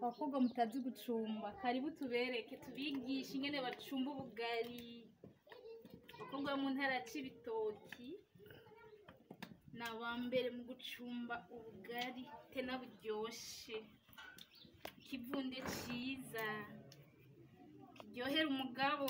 Abakobwa mutazi gucumba, karibu tubereke, tubigishe ingene bacumba ubugari. Abakobwa bo mu ntara ya Cibitoki ni abambere mu gucumba ubugari tena buryoshe, ikivunde ciza kiryohera umugabo.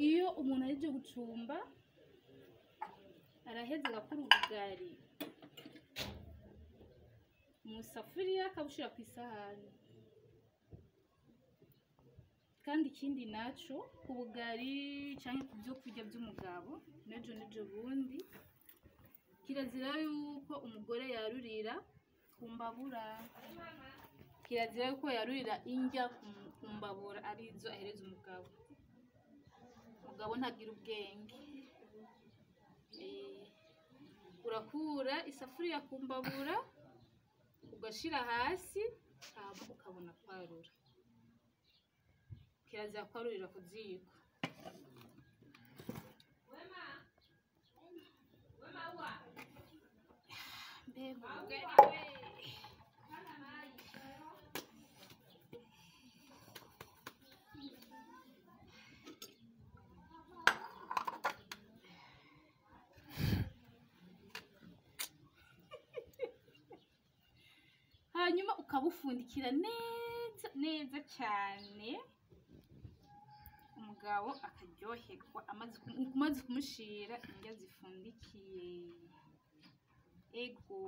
Iyo umuntu ahejeje gucumba araheza agakura ubugari mu safuriya akabushira ku isahani. Kandi ikindi naco, ku bugari canke ku vyo kurya vy'umugabo nejo nejo bundi, kirazira yuko umugore yarurira ku mbabura, kirazira yuko yarurira indya ku mbabura arizo ahereza umugabo. Umugabo ntagira ubwenge. Urakura isafuriya ku mbabura ugashira hasi, hama ukabona kwarura. Kirazira kwarurira ku ziko. Mbega ubugari we! Hanyuma ukabufundikira neza neza cyane, umugabo akaryoherwa umaze kumushira indya zifundikiye. Ego.